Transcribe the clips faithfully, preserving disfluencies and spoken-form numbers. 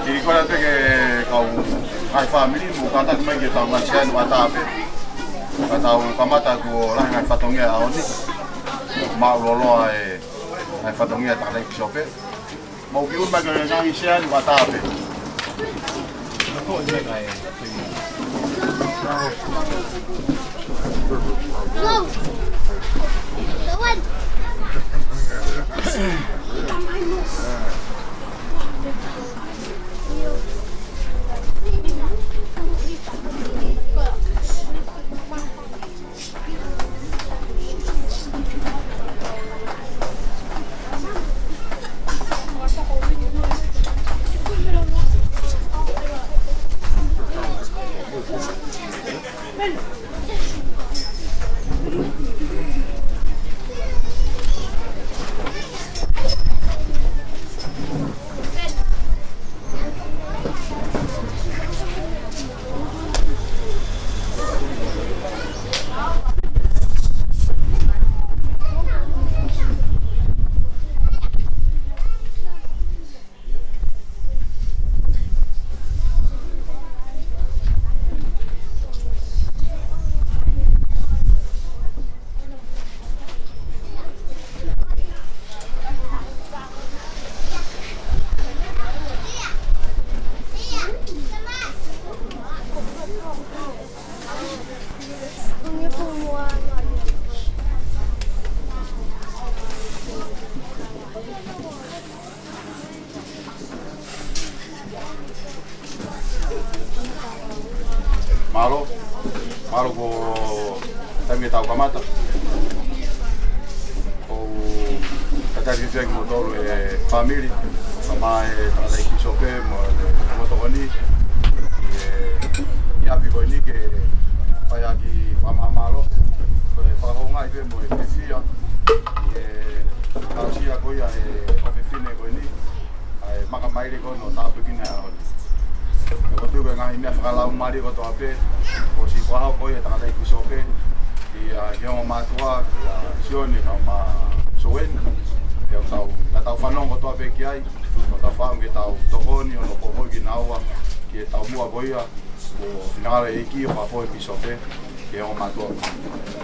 Kiʻi kole atu ki he kau ngaahi fāmili, mou kātaki mai ke tau ngaahi sea ni ʻo ʻatā pē. Ka tau kamata kuo lahi e ngaahi fatongia ʻo e ʻaho ni. Mālō loloa e ngaahi fatongia ʻa e tangataʻeiki pīsope. Mou kiʻi ʻunu mai ke ngaahi sea ni ʻo ʻatā pē. Mālō, mālō ko e taimi ke tau kamata. ʻOku ou talitali fiefia kimoutolu e fāmili, kae ʻumaʻā e tangataʻeiki pīsope mo e ongo tokoni, ʻi he, ʻi he ʻapi ko eni ke fai ʻaki e fakamālō, ko e fakahoungaʻi pē mo e fiefia, ʻi he aʻusia ko ia e ʻofefine ko eni, ʻa e maka maile ko eni ʻo tāpuekina e ʻaho ni. Pea ʻoku ou tui ko e ngaahi meʻa fakalaumālie kotoa pē, kuo ʻosi fakahoko ʻe he tangataʻeiki pīsope, ʻi he, ʻa, ki he ongo mātuʻa, ʻa Sione kae ʻumaʻā Soeni. Pea ʻoku tau, ka tau fanongo kotoa pē ki ai, ʻoku tau feinga ke tau tokoni ʻo nau poupou kinaua ki he taumuʻa ko ia, kuo finangalo e ʻEiki ʻo fakafoʻou e pīsope ki he ongo mātuʻa.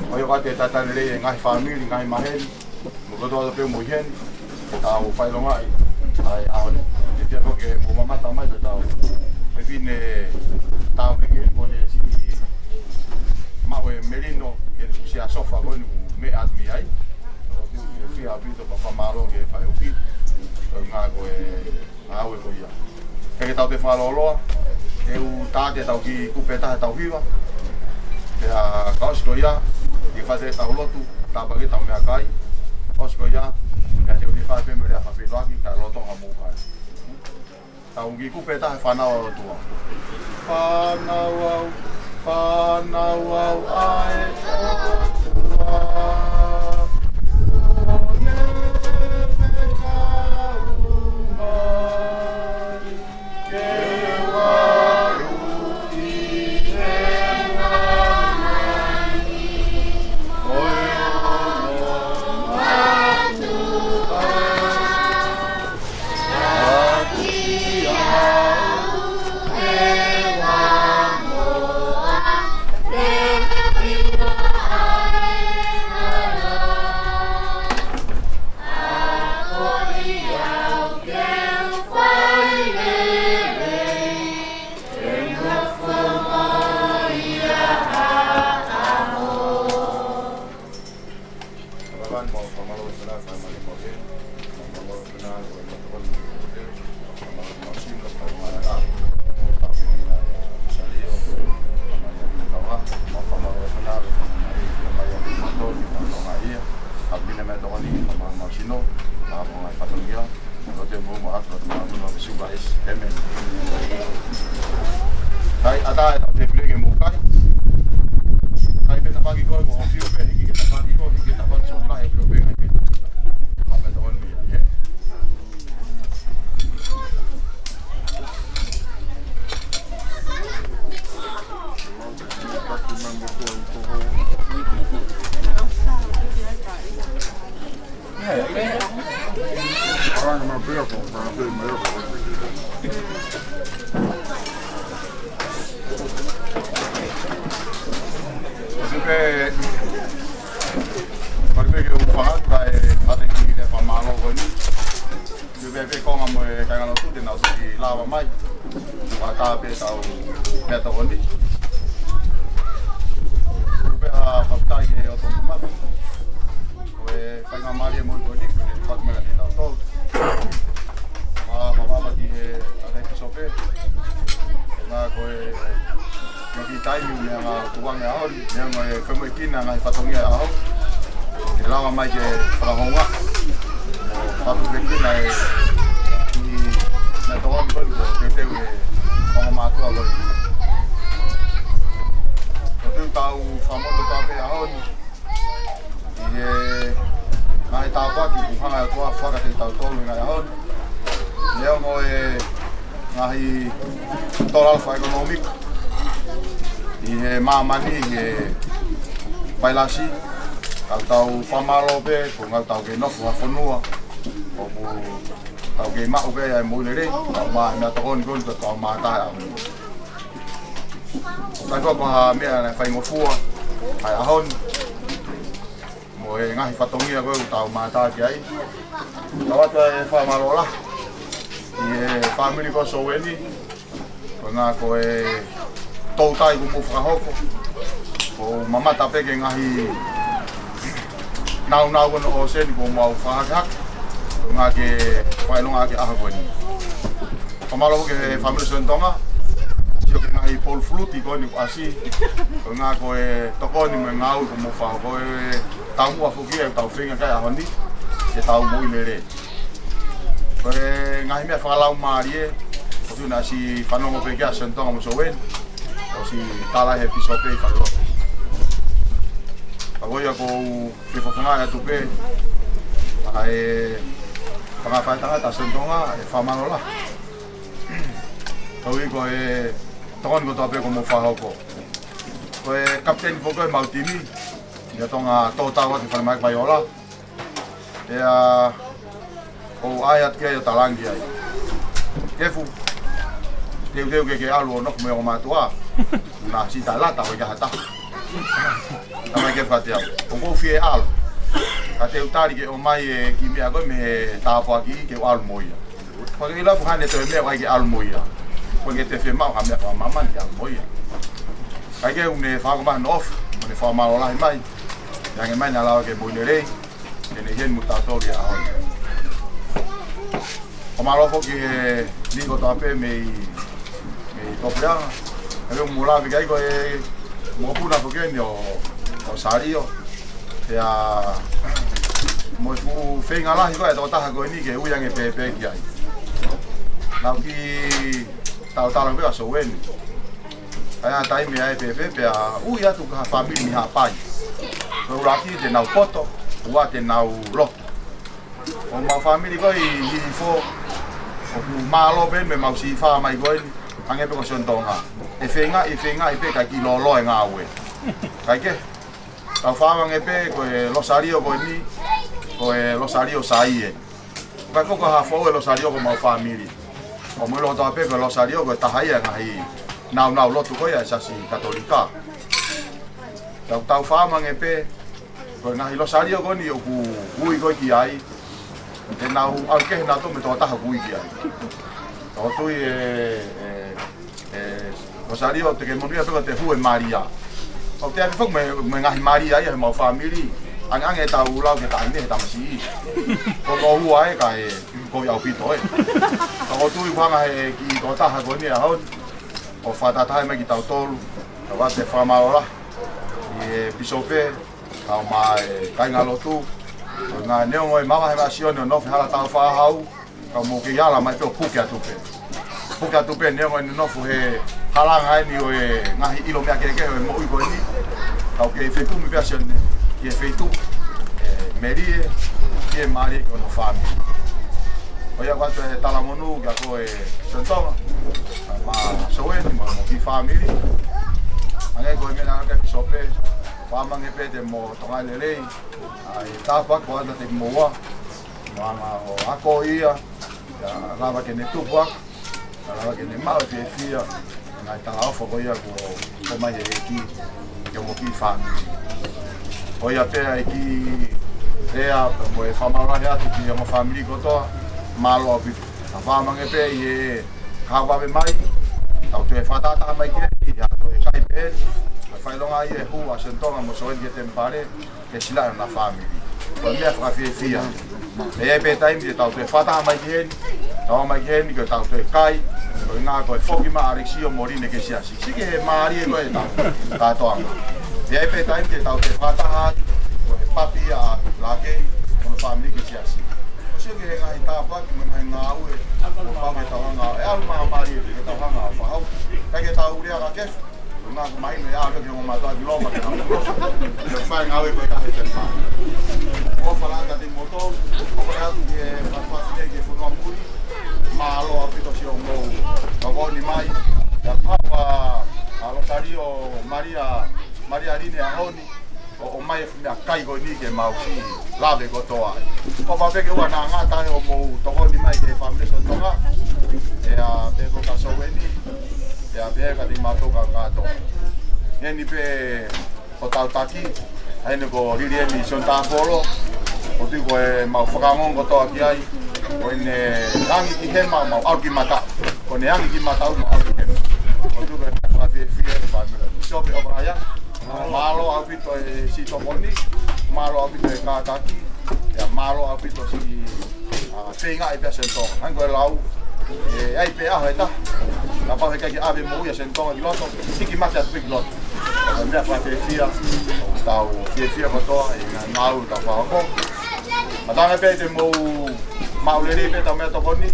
Ko ia ʻoku ʻoatu e talitali lelei e ngaahi fāmili, ngaahi maheni, mo kotoa pē mei heni, ke tau fakaʻilongaʻi ʻa e ʻaho ni. Ke fiefia foki ke mou mamata mai, ko e tau fefine tāpuekina ko eni, siʻi maʻu e melino, ʻi he siʻi sofa ko eni kuo meʻa atu mei ai. ʻOku ou fiefia ʻaupito pea fakamālō ki he faiʻuki. Ko e ngaahi ko e ʻa e ʻaho ko ia. Ke tau toe fakalōloa, te u tā atu ʻetau kiʻi kupu ʻe taha ʻetau hiva. Pea ka ʻosi ko ia, ke fai ʻetau lotu, tāpuaki ʻetau meʻakai. ʻOsi ko ia, pea te u toe fai pē mo e lea fakafeʻiloaki, kae lolotonga mou kai. ʻEtau kiʻi kupu ʻe taha, Fānau au ʻOtua. Fānau au, fānau au ʻa e ʻOtua. Kai ʻatā ʻetau tēpile ke mou kai. Kai pē tafaʻaki ko ē, mo e fiu pē, hiki ke tafaʻaki ko ē, hiki ke tafaʻaki sōpula, he pilo pē kai pē. Mame tokoni ia, ē. Sipe, pari pē ke u fakahā atu e ʻapi ki he fakamālō ko eni. Sipe pē konga mo e kāingalotu te nau toki lava mai. Fakataha pē ʻetau meʻatokoni. Sipe ha fakafetaʻi ki he ʻOtua Māfimafi. Ko e faingamālie mo e ko eni, ko e fakamanatu ʻa kitautolu. Mo e fakatapu ki he ʻApipisope. Ko e ngaahi ko e ngaahi taimi meʻa ngā tuange ʻaho ni, meʻa ngā e femoʻuekina ngaahi fatongia ʻaho. Ke lava mai ke fakahounga. Mo fakamoʻuekina e, ʻi he meʻatokoni ko eni, ko e teuteu e ongo mātuʻa ko eni. Ko e teuteu tau fakamoʻoni atu pē ʻaho ni. ʻI he ngaahi tāpuaki kuo hanga ʻe he ʻOtua ʻo fakatau kiate kitautolu he ngaahi ʻaho ni. Neongo e ngaahi tōlalo fakaʻekonōmika ʻi he māmani, ʻi he vailasi, ka tau fakamālō pē, ko e ngaahi tau kei nofo ha fonua ʻoku tau kei maʻu pē ʻa e moʻui lelei, tau maʻu e meʻatokoni ko eni, tau maʻu ʻa e ʻaho ni. ʻOku ʻikai ko ha meʻa naʻe faingofua ʻa e ʻaho ni, mo e ngaahi fatongia ko ē ʻoku tau mātā ki ai. Tau ʻoatu e fakamālō lahi ki he fāmili ko Soweni, ko e ngaahi ko e toutai kuo mou fakahoko. Ko e mamata pē ki he ngaahi nāunau ko eni ʻo e ʻōseni kuo mau fakahakehake. Ko e ngaahi ke fakaʻilonga ki he ʻaho ko eni. Fakamālō ki he fāmili Siontonga, sio ki he ngaahi polu fuluti ko eni kuo ʻasi. Ko e ngaahi ko e tokoni mo e ngāue kuo mou fakahoko, ko e taumuʻa foki ʻetau feinga ki he ʻaho ni, ke tau moʻui lelei. Ko e ngaahi meʻa fakalaumālie, ʻoku ou tui naʻe ʻosi fanongo pē ki ai ʻa Siontonga mo Soweni, ʻosi tala ʻe he pīsope ʻi falelotu. Ka ko ia ʻoku ou fakafofongaʻi atu pē ʻa e fanga faʻētangata ʻa Siontonga, e fakamālō lahi. Koeʻuhi ko e tokoni kotoa pē kuo mou fakahoko. Ko e kapiteni foki ʻo e mau timi, ʻi he Tonga Tōtau ʻa e Falemahaki Vaiola. Pea ʻoku ou ʻai atu ki ai ʻo talaange ai. Kefu, teuteu ke ke ʻalu ʻo nofo mo e ongo mātuʻa. Naʻa si ta lata ʻo ia hata. Tamai Kefu kiate au. ʻOku ou fie ʻalu. Ka te u tali ke ʻomai e kiʻi meʻa ko ē mei he tāpuaki ke u ʻalu mo ia. Ko e ʻilo ʻoku ʻikai ke toe meʻa ʻai ke ʻalu mo ia. Ko e ke te fiemaʻu ha meʻa fakamāmani ke ʻalu mo ia. Kae kehe ʻoku ne fakahoko mai hono ʻofa, mo ne fakamālō lahi mai. Ke hangē mai naʻa lava ke moʻui lelei. Ke ne ʻi heni mo tautolu he ʻaho ni. Fakamālō foki ki he niʻihi kotoa pē mei, mei Topuleʻanga. He ʻoku mou lave ki ai ko e mokopuna foki eni ʻo, ʻo Salio. Pea mo e fuʻu feinga lahi ko ē ʻa e tokotaha ko eni ke ui ange pēpē ki ai. Naʻa ku kiʻi tautala pē ʻa Soweni. ʻA ia taimi ʻa e pēpē pea ui atu ki ha fāmili mei Haʻapai. Ko e ʻuluaki te nau poto, ua te nau lotu. Ko homau fāmili ko ē ʻi Hihifo, ʻoku mālō pē mo e mau sifā mai ko eni, hangē pē ko Siontonga. ʻE feingaʻi, ʻe feingaʻi pē kae kiʻi lōloa e ngāue. Kae kehe, tau fakaʻamu ange pē ko e Losalio ko eni, ko e Losalio Saie. Kae ko e hā foʻou e Losalio ko homau fāmili. ʻOku mou ʻilo kotoa pē ko e Losalio ko e taha ia e ngaahi nāunau lotu ko ia ʻa e Siasi Katolika. Tau, tau fakaʻamu ange pē, ko e ngaahi Losalio ko eni ʻoku ui ko ē ki ai, te nau ʻalu kehe nautolu mo e tokotaha ʻoku ui ki ai. Tau tui e, e, e, Losalio te ke monūʻia pē ko e te hū e Malia. ʻOku te ʻai foki mo e, mo e ngaahi Malia ia he mau fāmili. Ange, ange tau lau ke taʻane he tamasiʻi. Ko e ua ē kae kovi ʻaupito ē. Ka ʻoku ou tui ʻoku hanga ʻe he kiʻi tokotaha ko eni ʻaho ni ʻo fakatahatahaʻi mai kitautolu. Tau ʻoatu e fakamālō lahi ki he pīsope, kae ʻumaʻā e kāingalotu. Ko e ngaahi neongo e mavahe ʻa Sione ʻo nofo he hala tau fakahau, ka mou kei ala mai pē ʻo puke atu pē. Puke atu pē neongo ʻene nofo he halanga eni ʻo e ngaahi ʻilo meʻa kehekehe ʻo e moʻui ko eni. Ka ʻoku kei fekumi pē ʻa Sione ki he feituʻu, ʻe melie, fiemālie ki hono fāmili. Ko ia ʻoku ʻoatu e talamonū kia koe Siontonga, mo Soweni, mo, mo e kiʻi fāmili. Hangē ko e meʻa naʻe ʻai ʻe he pīsope, fakaʻamu ange pē te mou tokangaʻi lelei ʻa e tāpuaki kuo ʻoatu kiate kimoua, mo hanga ʻo ako ia, Ka lava ke ne tupu atu, ka lava ke ne maʻu e fiefia, ngaahi talaʻofa ko ia kuo ʻomai ʻe he ʻEiki ki hoʻomo kiʻi fāmili. Ko ia pē ʻa e kiʻi lea, pea mo e fakamālō lahi atu ki hoʻomo fāmili kotoa, mālō ʻaupito. Ka fakamanatu pē ʻi he kahaʻu vave mai, tau toe fakatahataha mai ki heni, ʻi ha toe kai pē heni, ko e fakaʻilonga ia e hū ʻa Seni Tonga mo Soeni ki he temipale, ke silaʻi hona fāmili. Ko e meʻa fakafiefia. ʻE ʻi ai pē taimi te tau toe fakataha mai ki heni, tau mai ki heni ke tau toe kai, ko e ngaahi ko e foki mai ʻa ʻAlekisio mo Line ki he siasi. Sio ki he mālie ko ē ʻetau kātoanga. ʻE ʻi ai pē taimi te tau toe fakataha ai, ko e papi ʻa Lakei mo hono fāmili ki he siasi. Sio ki he ngaahi tāpuaki mo e ngaahi ngāue, kuo pau ke tau hanga, ʻe ʻalu mai mālie ke tau hanga ʻo fakahoko. ʻIkai ke tau lea ka kefu, ko e ngaahi mahino ia ʻa e ongo mātuʻa ki Loma ke nau ʻofa. Ke fai ngāue ko e kahe temipale. ʻOfa lahi atu kiate kimoutolu, ʻofa lahi atu ki he fakafiefia ki he fonua muli. Mālō ʻaupito siʻomou tokoni mai. ʻIa pau ʻa, ʻa Losario Malia, Malia Line ʻAhoni, ʻo, ʻomai e meʻakai ko eni ke mau siʻi lave kotoa ai. ʻOfa pē ke ʻoua naʻa ngata ai hoʻomou tokoni mai ki he fāmili Seni Tonga. ʻIa pehē ko ka Soeni, ʻia pehē kiate kimoutolu kātoa. Heni pē ko hotau taki, ʻa eni ko Lilieni Sione Tāfolo, ʻoku tui ko e mau fakaongo kotoa ki ai, ko ʻene angi ki hema mau ʻalu ki mataʻu, ko ʻene angi ki mataʻu mau ʻalu ki hema. ʻOku tui ko e fakafiefia e fāmili. Sio pē ʻofa lahi atu. Mālō ʻaupito e siʻi tokoni, mālō ʻaupito e kātaki, ʻia mālō ʻaupito siʻi, ʻa, feingaʻi pē ʻa Seni Tonga. Hangē ko e lau, ʻe ʻi ai pē ʻaho ʻe taha, kapau heʻikai ke ʻave moʻui ʻa Seni Tonga ki loto, hiki mate atu pē ki loto. Ko e meʻa fakafiefia, ʻoku tau fiefia kotoa ʻi he ngāue ʻoku tau fakahoko. Mātuʻaki pē te mou maʻu lelei pē ʻetau meʻatokoni.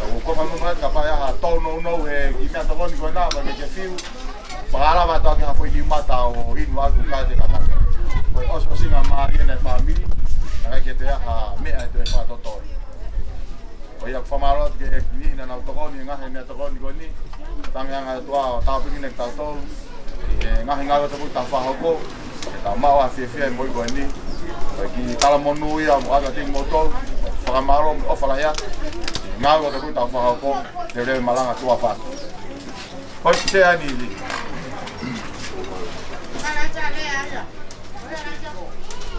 Tau ko fakamolemole kapau ʻe ʻi ai ha tōnounou he kiʻi meʻatokoni ko ena, pea ke ke fiu. Fakalava atu ʻaki ha foʻi liu mata ʻo inu atu kae te kamata. Ko e ʻosiʻosinga mālie ʻena e fāmili, naʻe ʻikai ke toe ʻi ai ha meʻa ʻe toe fakatotolo. Ko ia ʻoku fakamālō atu ki he kiʻi niʻihi naʻa nau tokoni, ngaahi meʻatokoni ko eni. Tangi ange atu ʻo tāpuekina kitautolu ʻi he ngaahi ngāue kotoa pē ʻoku tau fakahoko, ke tau maʻu ʻa e fiefia e moʻui ko eni. Ko e kiʻi talamonū ia mo ʻoatu kiate kimoutolu, fakamālō mo e ʻofa lahi atu. Ngāue kotoa pē ʻoku tau fakahoko, leveleva e malanga tuʻa ʻofa atu. Ko e pē ʻeni.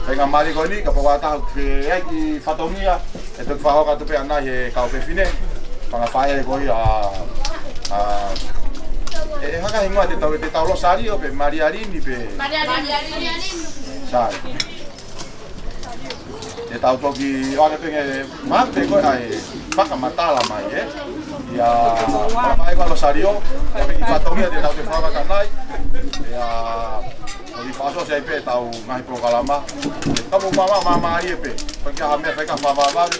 Kāinga mali ko eni, kapau ʻe ʻi ai ha taha ʻoku fie ʻai ha kiʻi fatongia, ʻe toki fakahoko atu pē ʻanai ʻe he kau fefine. Fanga faʻē ko ia, ʻa, ʻe, ʻe haka hingoa te tau, te tau Losario pē, Malia Line pē. Malia Line. Sai. Te tau toki ʻoange pē nge mate ko e ʻai fakamatala mai, ē? ʻIa, fakaʻai ko Losario, ʻa e kiʻi fatongia te tau toe fakahoko atu ʻanai. ʻIa, ʻoku fakaʻosi ai pē ʻetau ngaahi polokalama. Ka mou māmā, māmālie pē. Pea ki ha meʻa fai ka fakavavevave.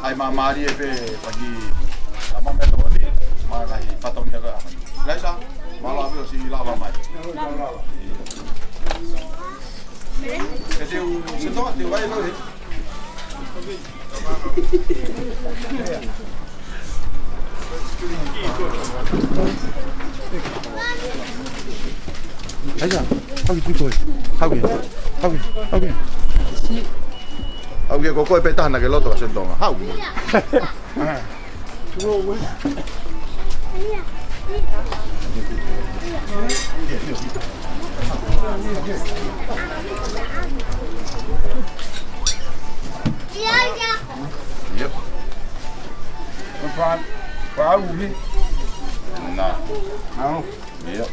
ʻAi māmālie pē, pea ki ha meʻa tokoni, mo e ngaahi fatongia ko ia. Laisa, mālō ʻaupito siʻi lava mai. Ke te u, se toa, te u vai, vai. Aisa, hau ki tui koe. Hau ki, hau ki, hau ki. Hau ki ko koe pē taha naʻa ke loto ka Seni Tonga. Hau ki. Yep. Pau, pau, ui. Nā. Au. Yep.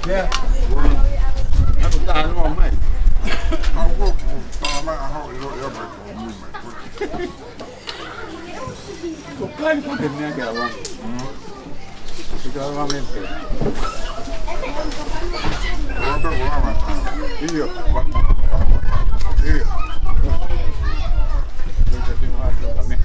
Yeah. Naʻá ku talanoa mai. Au ko ku talanoa mai ʻa hoʻo ʻilo ia mai ko mui mai. Ko kai ko te mea ke awa. Ke awa me te. Ko te ko awa. Iyo. Iyo. Ko te te wa ko me.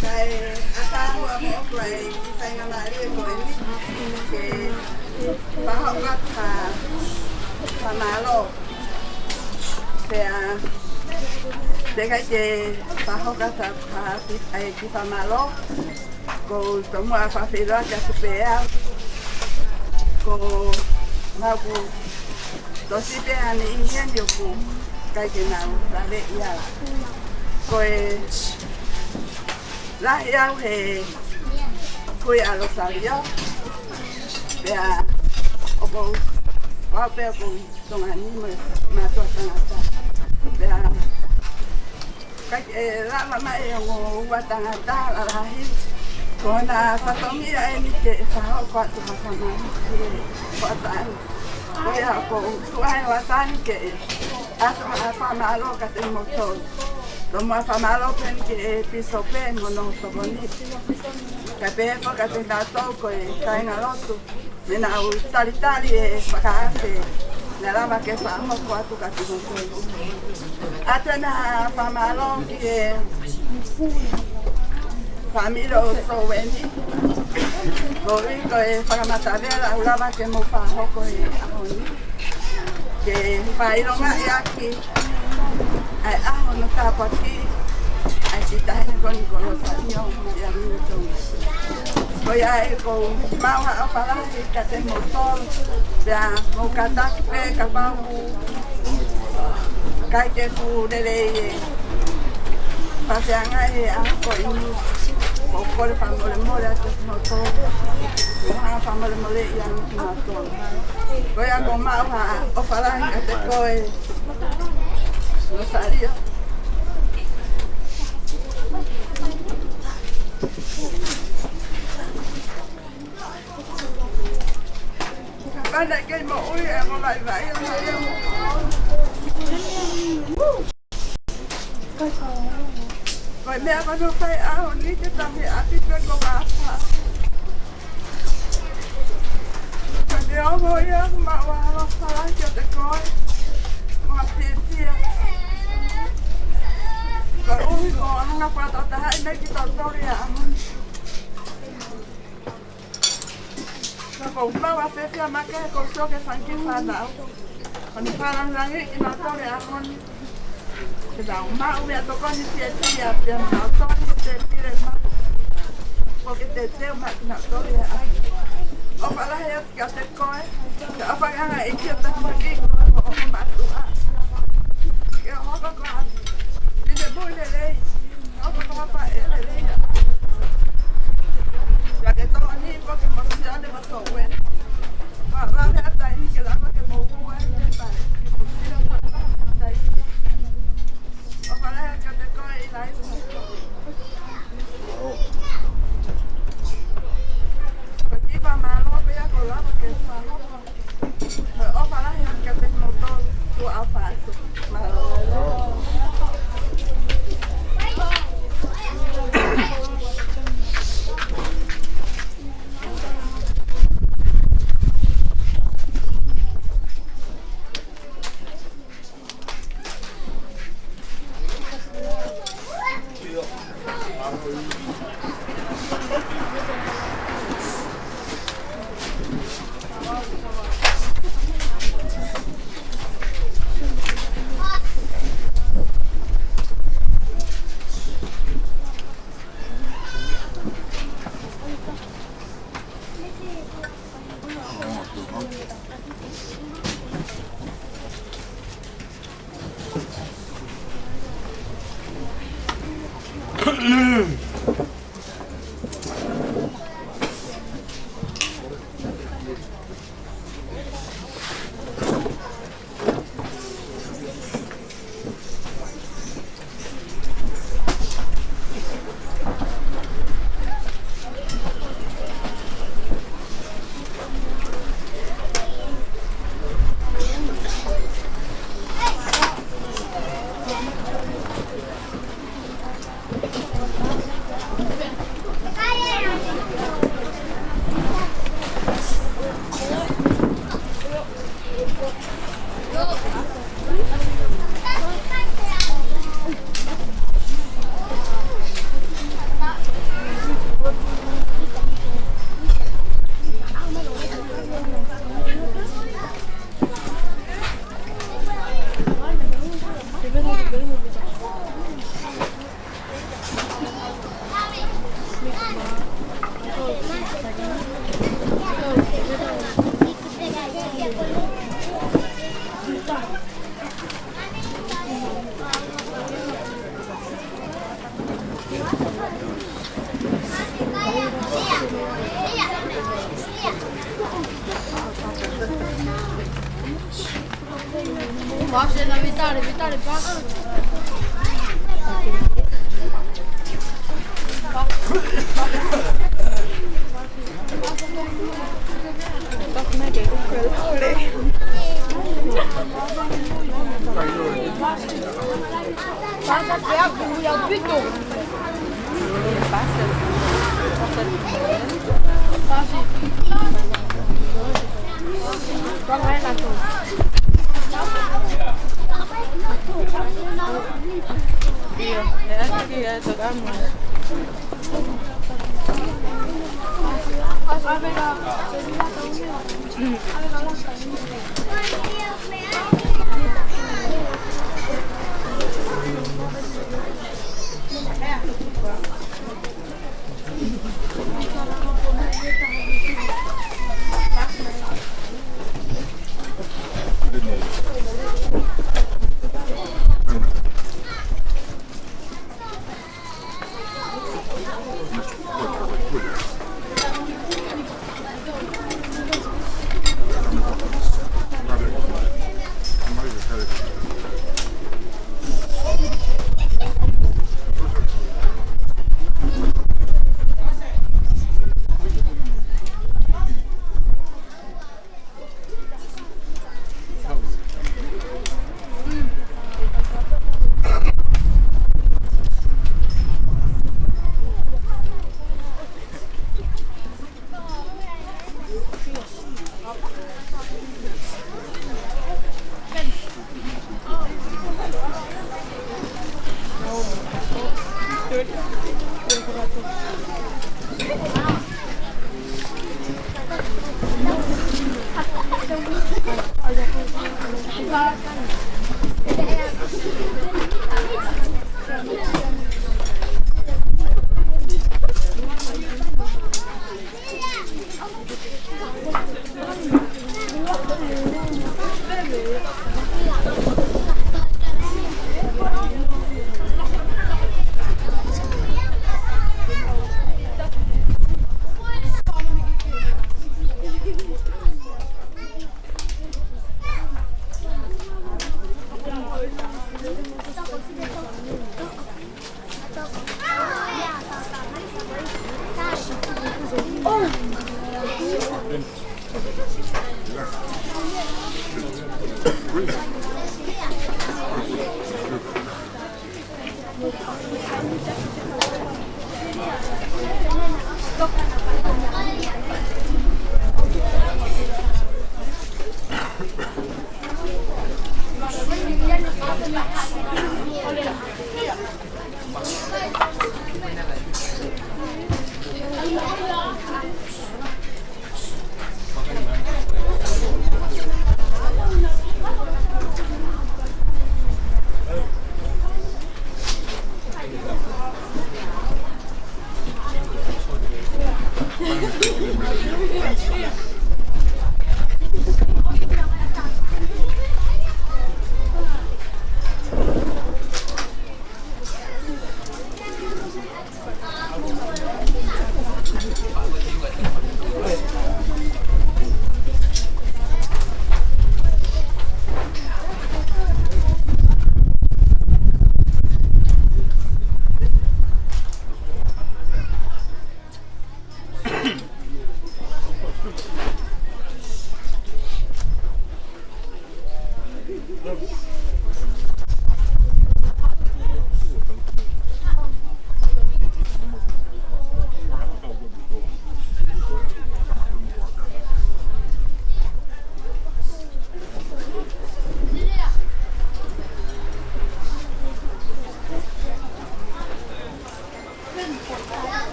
Kae ʻatā muʻa moʻoku ʻa e kiʻi faingamālie ko eni ke fakahoko atu ha fakamālō. Pea teʻeki ai ke fakahoko atu ha, ha, ʻa e kiʻi fakamālō. Ko u tomuʻa fakafeʻiloaki atu pē au. Ko mau ku tosi pē ʻa e niʻihi heni ʻoku ʻikai ke nau lave ia. Ko e lahi au he kui ʻa Losalio. Pea ʻoku ou, ʻoku ou pē ʻoku ou Tonga ni mo e mātuʻa tangata. Pea ʻikai ke lava mai e ongo ua tangata lalahi. Ko ʻena fatongia eni ke fakahoko atu ha fakamālō ki he hoʻatā ni. Ko ia ʻoku ou tuʻu ai hoʻatā ni ke ʻatu ha fakamālō kiate kimoutolu. Tomuʻa fakamālō pē eni ki he pīsope mo hono tokoni. Kae pehē foki kiate kinautolu ko e kāingalotu. Mei heʻenau talitali e fakaafe, naʻe lava ke fakahoko atu kiate kimoutolu. ʻAtu ʻena fakamālō ki he fāmili ʻo Soweni. Koeʻuhi ko e fakamatavela ʻoku lava ke mou fakahoko he ʻaho ni. Ke fakaʻilongaʻi ʻaki ʻa e ʻaho hono tāpuaki ʻa e kiʻi taʻahine ko eni ko Losalio Malia Newton. Ko ia ai ʻoku ou maʻu ha ʻofa lahi kiate kimoutolu, pea mou kātaki pē kapau ʻoku ʻikai ke fuʻu lelei e fakaʻaongaʻi e ʻaho ko eni, ʻoku ou kole fakamolemole atu kiate kimoutolu, mo ha fakamolemoleʻi ange kimautolu. Ko ia ʻoku ou maʻu ha ʻofa lahi kiate koe, Losalio. Kapau naʻe kei moʻui e ongo vaivai ʻo Malia mo Ko e meʻa ko eni ʻoku fai ʻaho ni ke tau ʻi ʻapi pē ko Vafa. Ka te ongo ia ʻoku maʻu ʻa Vafa kiate koe. Mo e fiefia. Koeʻuhi ko hoʻo hanga fakatahatahaʻi mai kitautolu ʻi he ʻaho ni. Ka ʻoku ou maʻu ʻa e fiefia makehe kuo u sio ki he fanga kiʻi fānau. Ko ʻeni fakalāngilangiʻi kinautolu he ʻaho ni. Ke nau maʻu meʻatokoni fiefia pea mo nau tō ʻi he tēpile maʻu. Ko e teuteu maʻa kinautolu he ʻaho ni. ʻOfa lahi atu kiate koe. Ke ʻofa ange ʻEiki ʻo tapuhakiki koe mo hoʻo mātuʻa. Ke hoko ko ha finemui lelei. Hoko ko ha faʻē lelei. Pea ke tokoni foki mo Sione mo Soue. Fakalele atu ai ke lava ke mou ua he pale. Ke mou sila fakalele atu ai. ʻOfa lahi atu kiate koe ʻIlaisa. Ko e kiʻi fakamālō pē ia kuo lava ke fakahoko. Ko e ʻofa lahi atu kiate kimoutolu, tuʻa ʻofa atu. Mālō.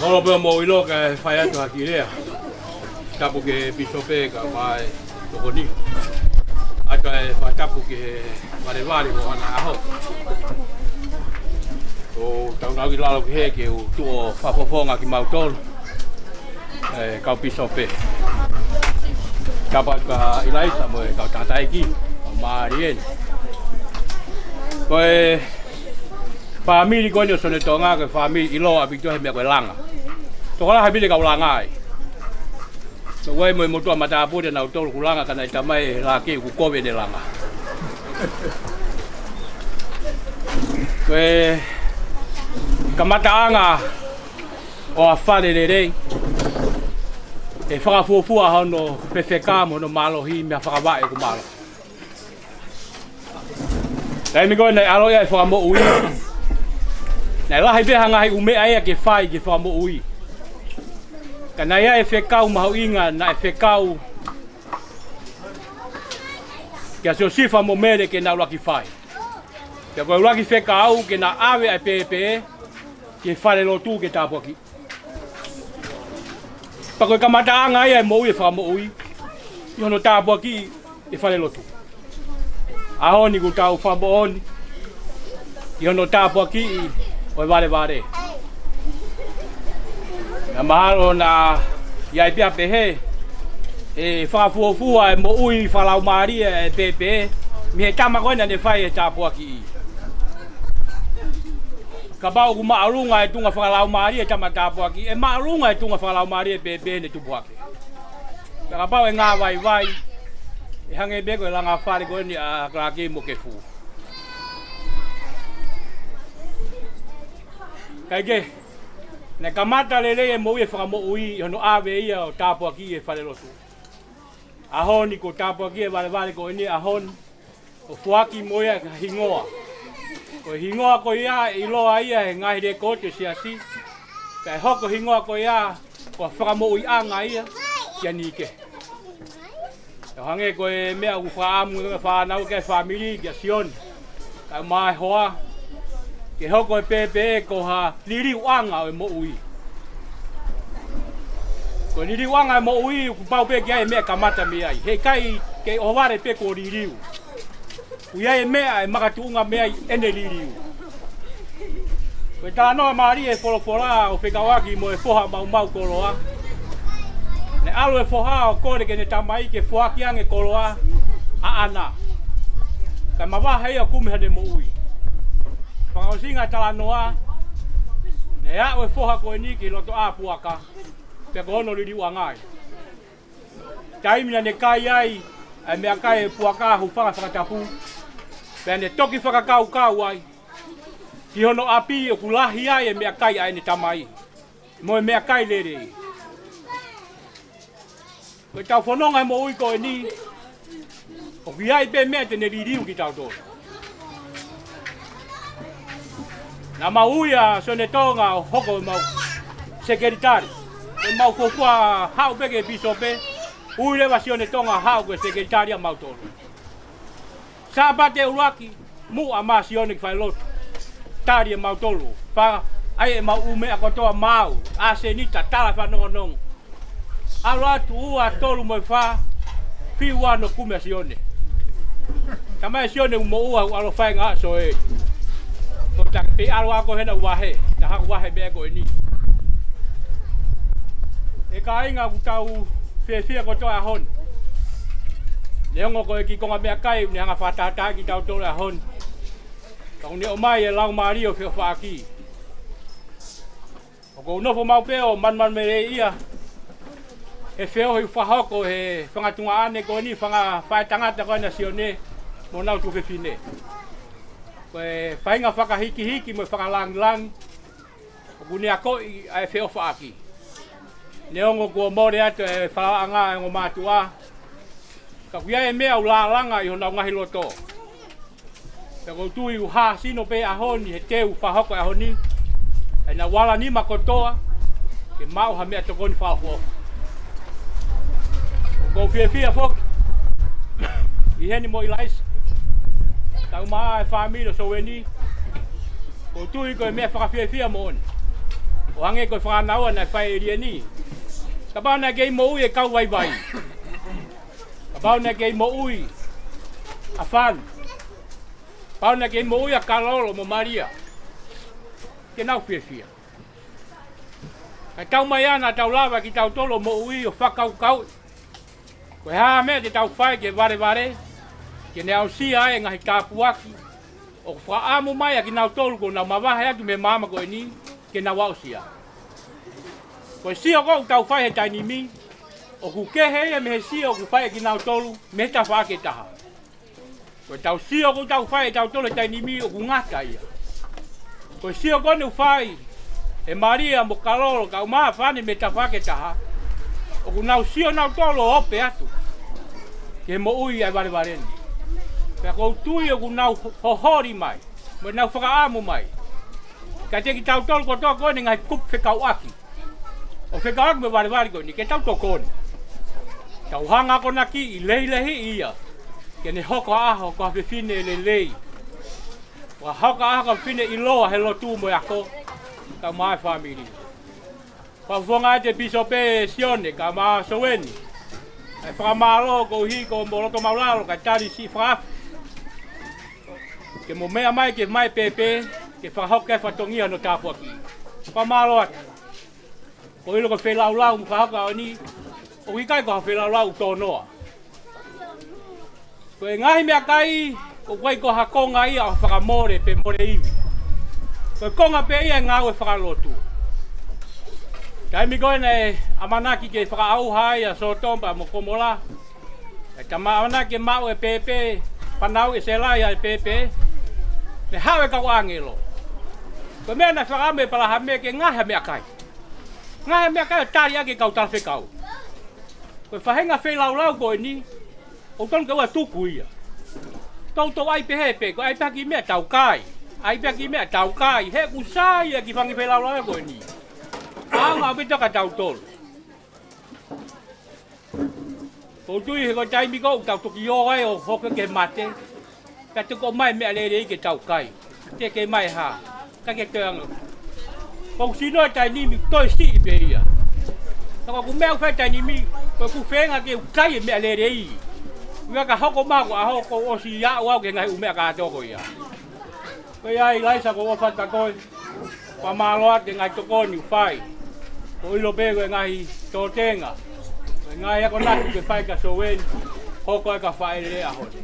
Holo pē mo ʻilo kae fai atu ha kiʻi lea. Tapu ki he pīsope kae ʻumaʻā e tokoni. ʻAtu e fakatapu ki he valevale ʻo ʻAna ʻAho. ʻOku tau nau ʻi lalo ki he ke u tuʻu ʻo fakafofonga kimautolu. ʻE kau pīsope. Tapu atu kia ʻIlaisa mo e kau tangataʻeiki. Mālie eni. Ko e fāmili ko eni ʻo Sione Tonga ko e fāmili ʻiloa ʻaupito he meʻa ko e langa. Tokolahi ha fāmili ʻoku langa ai. Ko e ʻuhi mo e motuʻa matāpule naʻa nau tolu ʻoku langa ka naʻe ʻikai tamai e laki ʻoku kovi ʻene langa. Ko e kamataʻanga ʻo ha fale lelei, ʻe fakafuofua hono fefeka mo hono mālohi mei ha fakavaʻe ʻoku mālohi. Taimi ko ē naʻe ʻaloʻi ai e fakamoʻui, naʻe lahi pē ha ngaahi ʻū meʻa ia ke fai ke fakamoʻui. Ka naʻe ʻi ai e fekau mahuʻinga naʻe fekau kia Siosefa mo Mele ke na ʻuluaki fai. Pea ko e ʻuluaki fekau ke na ʻave ʻa e pēpē ki he falelotu ke tāpuakiʻi. Pea ko e kamataʻanga ia e moʻui e fakamoʻui ʻi hono tāpuakiʻi e falelotu. ʻAho ni ʻoku tau fakamoʻoni ʻi hono tāpuakiʻi ʻo e valevale. Naʻe mahalo naʻe ʻi ai pē ia pehē ʻe fakafuofua e moʻui fakalaumālie e pēpē mei he tama ko ē naʻa ne fai e tāpuakiʻi. Kapau ʻoku māʻolunga e tuʻunga fakalaumālie e tama tāpuakiʻi, ʻe māʻolunga e tuʻunga fakalaumālie e pēpē heʻene tupu hake. Pea kapau ʻe ngāvaivai, ʻe hangē pē ko e langa fale ko eni ʻa Kalake mo Kefu. Kae kehe, naʻe kamata lelei e moʻui e fakamoʻui ʻi hono ʻave ia ʻo tāpuakiʻi e falelotu. ʻAho ni kuo tāpuakiʻi e valevale ko eni ʻaho ni, ʻo foaki mo ia ha hingoa. Ko e hingoa ko ia ʻe ʻiloa ia he ngaahi lekooti ʻo e siasi. Kae hoko e hingoa ko ia ko e fakamoʻuiʻanga ia kia Nike. ʻO hangē ko e meʻa ʻoku fakaʻamu e fānau ki he fāmili kia Sione kae ʻumaʻā e hoa, ke hoko e pēpē ko ha liliuʻanga ʻo e moʻui. Ko e liliuʻanga e moʻui ʻoku pau pē ke ʻi ai e meʻa kamata mei ai. Heʻikai ke ʻohovale pē kuo liliu. ʻOku ʻi ai e meʻa ʻe makatuʻunga mei ai ʻene liliu. Ko e talanoa mālie e folofola ʻo fekauʻaki mo e foha maumau koloa. Naʻe ʻalu e foha ʻo kole ki heʻene tamai ke foaki ange e koloa ʻaʻana. Kae mavahe ia ʻo kumi haʻane moʻui. Fakaʻosinga e talanoa, naʻe aʻu e foha ko eni ki loto ʻā puaka, pea ko hono liliuʻanga ia. Taimi naʻa ne kai ai ʻa e meʻakai e puaka, hūfanga he fakatapu, pea ne toki fakakaukau ai ki hono ʻapi ʻoku lahi ai e meʻakai ʻa ʻene tamai mo e meʻakai lelei. Ko ʻetau fononga he moʻui ko eni, ʻoku ʻi ai pē meʻa te ne liliu kitautolu. Naʻa mau ui ʻa Sione Tonga ʻo hoko ʻemau sekelitali. ʻEmau fuofua haʻu pē ki he pīsope, ui leva ʻa Sione Tonga haʻu ko e sekelitali ʻamautolu. Sāpate ʻuluaki, muʻa mai ʻa Sione ki falelotu. Tali ʻe mautolu. Fakaʻai ʻemau ʻū meʻa kotoa, maau, ʻasenita, tala fanongonongo. ʻAlu atu ua, tolu mo e fā, fiu ʻa hono kumi ʻa Sione. Talamai ʻe Sione ʻoku moʻua, ʻoku ʻalu ʻo fai e ngāue ʻa Soeli. Ko ta pē ʻalu ako hena ʻo vahe, ta haʻu ʻo vahe meʻa ko eni. ʻE kāinga, ʻoku tau fiefia kotoa he ʻaho ni. Neongo ko e kiʻi konga meʻakai ʻoku ne hanga ʻo fakatahatahaʻi kitautolu he ʻaho ni, ka ʻoku ne ʻomai e laumālie ʻo feʻofaʻaki. ʻOku ou nofo maʻu pē ʻo manumanumeleiʻia he feohi ʻoku fakahoko he fanga tuongaʻane ko eni, fanga faʻētangata ko ena ʻa Sione mo honau tuofefine. Ko e faʻahinga fakahikihiki mo e fakalāngilangi ʻoku ne akoʻi ʻa e feʻofaʻaki. Neongo kuo mole atu e falaoʻanga ʻa e ongo mātuʻa, ka ʻoku ʻi ai e meʻa ʻoku lālanga ʻi honau ngaahi loto. Pea ʻoku ou tui ʻoku hāsino pē he ʻaho ni he teu fakahoko he ʻaho ni ʻenau ala nima kotoa ke maʻu ha meʻatokoni fakaʻofoʻofa. ʻOku ou fiefia foki ʻi heni mo ʻIlaisa, kae ʻumaʻā e fāmili ʻo Soweni. ʻOku ou tui ko e meʻa fakafiefia moʻoni, ʻo hangē ko e fānau naʻe fai ʻe Lieni. Kapau naʻe kei moʻui e kau vaivai, kapau naʻe kei moʻui ʻa Fani, kapau naʻe kei moʻui ʻa Kalolo mo Malia, te nau fiefia. Kae taumaiā naʻa tau lava kitautolu ʻo moʻui ʻo fakakaukauʻi ko e hā e meʻa te tau fai ke valevale, ke ne aʻusia ai e ngaahi tāpuaki ʻoku fakaʻamu mai ʻa kinautolu kuo nau mavahe atu mei he māmani ko eni ke nau aʻusia. Ko e sio ko ē ʻoku tau fai he taimi ni, ʻoku kehe ia mei he sio ʻoku fai ʻe kinautolu mei he tafaʻaki ʻe taha. Ko ʻetau sio ʻoku tau fai ʻe tautolu he taimi ni ʻoku ngata ia. Ko e sio ko eni ʻoku fai ʻe Malia mo Kalolo kae ʻumaʻā ʻa Fani mei he tafaʻaki ʻe taha, ʻoku nau sio nautolu ʻo ope atu ki he moʻui ʻa e valevale ni. Pea ʻoku ou tui ʻoku nau ho-, hoholi mai mo ʻenau fakaʻamu mai kiate kitautolu kotoa ko eni ngaahi kupu fekauʻaki ʻo fekauʻaki mo e valevale ko eni, ke tau tokoni. Tau hanga ʻo akonakiʻi, lehilehiʻi ia ke ne hoko ʻa e ʻaho ko ha fefine lelei, ʻo hoko ʻa e ʻaho ko ha fefine ʻiloa he lotu mo e ako, kae ʻumaʻā e fāmili. Fakafofonga atu e Pīsope Sione kae ʻumaʻā Soweni ʻa e fakamālō koeʻuhi ko hoʻomou loto maulalo kae tali siʻi fakaafe ke mou meʻa mai ke mai pēpē, ke fakahoko e fatongia hono tāpuaki. Fakamālō atu. ʻOku ou ʻilo ko e feilaulau mo e fakahoko ʻaho ni ʻoku ʻikai ko ha feilaulau ʻoku tō noa. Ko e ngaahi meʻakai, ʻoku ʻikai ko ha konga ia ʻo fakamole pe mole ivi. Ko e konga pē ia e ngāue fakalotu. Taimi ko ē naʻe ʻamanaki ke fakaʻauha ai ʻa Sōtoma mo Komola, ʻe tama ʻamanaki ke maʻu e pēpē, fanauʻi ʻe Sēlai ʻa e pēpē, ne haʻu e kau ʻāngelo. Ko e meʻa naʻe fakaʻamu ʻe ʻĒpalahame ke ngaohi ha meʻakai. Ngaohi ha meʻakai ʻo tali ʻaki e kau talafekau. Ko e faʻahinga feilaulau ko eni, ʻoku tonu ke ʻoua tuku ia. Toutou ʻai pehē pē, ko e ʻai pē ha kiʻi meʻa tau kai. ʻAi pē ha kiʻi meʻa tau kai. He ʻoku sai e kiʻi fanga feilaulau ko eni. ʻAonga ʻaupito kia tautolu. ʻOku ou tui he ko e taimi ko ē ʻoku tau toki ō ai ʻo hoko ki he mate, ka te ko mai meʻa lelei ke tau kai. Te ke mai hā, ka ke toe anga. ʻOku sino e taimi ni toe siʻi pē ia. Ka ko ʻeku meʻa ʻoku fai he taimi ni, ko ʻeku feinga ke u kai e meʻa lelei. ʻIkai ke hoko mai ko e ʻaho kuo ʻosi ia ʻo aʻu ki he ngaahi ʻū meʻa kātoa ko ia. Ko ia ai Laisa, ʻoku ou ʻofa atu kia koe. Fakamālō atu ki he ngaahi tokoni kuo fai. ʻOku ou ʻilo pē ko e ngaahi tōtenga, ko e ngaahi akonaki kuo ke fai kia Soeni, hoko ai ko e faʻē lelei ʻo e ʻaho ni.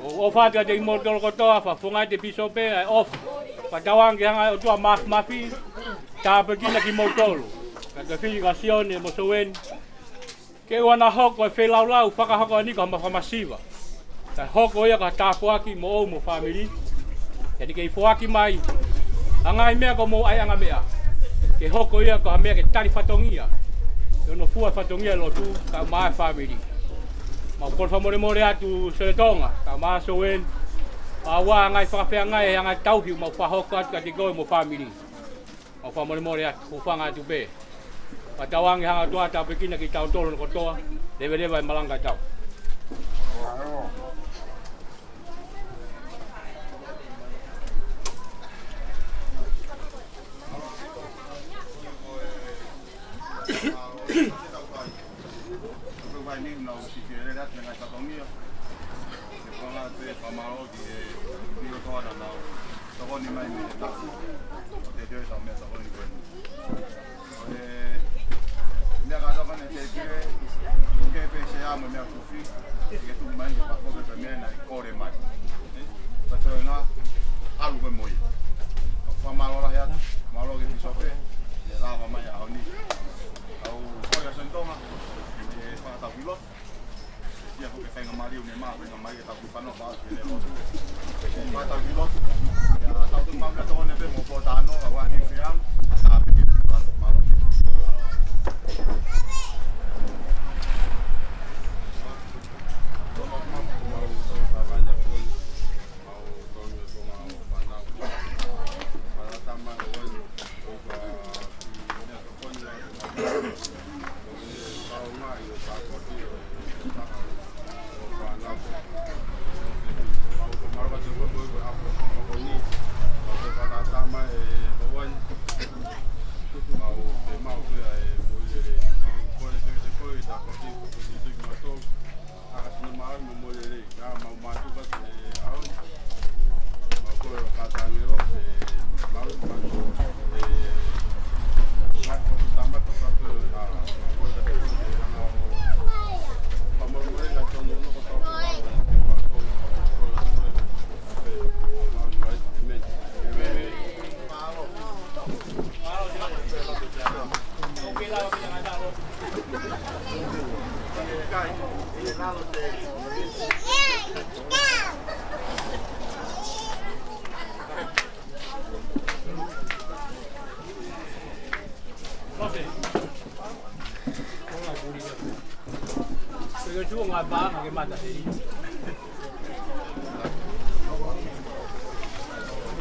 ʻOku ou ʻofa atu kiate kimoutolu kotoa, fakafofonga atu e pīsope ʻa e ʻofa. Fakatauange ke hanga ʻe he ʻOtua Māfimafi ʻo tāpuekina kimoutolu. Kae fili kia Sione mo Soeni ke ʻoua naʻa hoko e feilaulau fakahoko ni ko hama fakamasiva, kae hoko ia ko ha tāpuaki moʻou mo e fāmili. Pea te ke foaki mai ha ngaahi meʻa kuo mou ʻai ʻanga meʻa, ke hoko ia ko ha meʻa ke tali fatongia, ke hono fua fatongia e lotu, kae ʻumaʻā e fāmili. Mau kole fakamolemole atu Seletonga, kae ʻumaʻā Soeni, ʻa e ngaahi fakafeangai, ʻa e ngaahi tauhi ʻoku mau fakahoko atu kiate koe mo e fāmili. Mau fakamolemole atu, hūfanga atu pē. Fakatauange hanga ʻe he ʻOtua ʻo tāpuekina kitautolu kotoa, leveleva e malanga ʻatautolu. Ko e vai ni, nau siki e lele atu e ngaahi fatongia. Ke fanga te fakamālō ki he pio toana nau tokoni mai mei he tapu. ʻO te teu e tau meʻa tokoni ko eni. Ko e meʻa kātoa ko eni te pire, ke pē se amo meʻa kufi, ke tuku mai ke fakakope pē meʻa naʻe kole mai. Ka toe ngā, ʻalu ko ē mo ia. Fakamālō lahi atu, mālō ki he pīsope, ke lava mai ʻaho ni. Au, kole ʻa Seletonga, ke fakatau ki loto. Ia ko e faingamālie ʻoku ne maʻu, faingamālie ke tau ki fano pa, ke ne lotu. Ke tau ki lotu. Ia, tau tu maʻu ka tokoni pē mo pō tano, ka wani fea, a tā piki, mālō.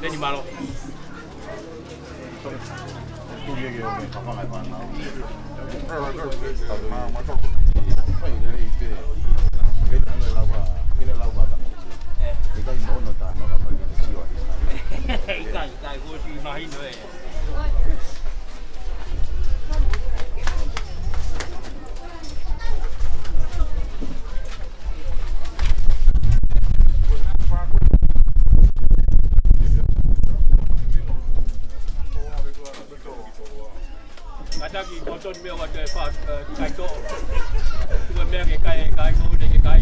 Teni mālō. ʻIkai, ʻikai, kuo ʻosi mahino ē. Kātaki, ko e tonu meʻa ʻoku ʻi ai e fa-, ē, kai tō. Tuku e meʻa ke kai, kai ko ʻene ke kai.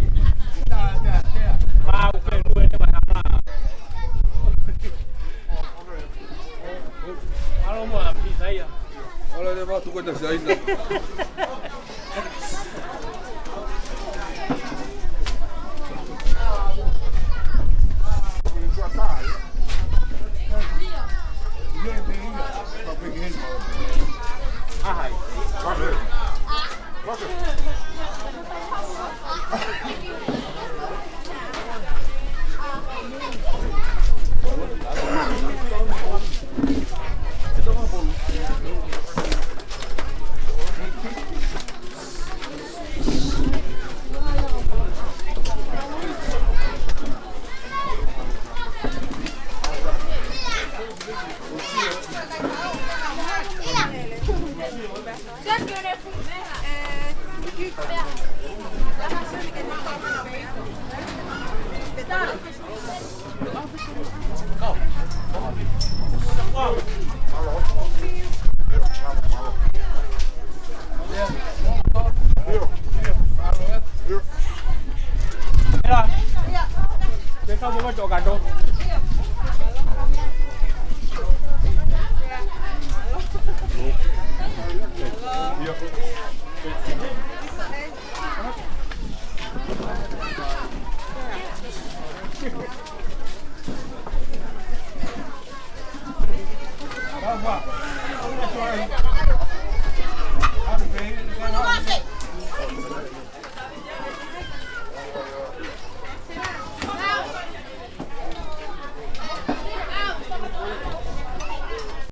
Pau ke lue ne mai hana. Alo mo a pisa ia. Alo le va tu ko ta saina.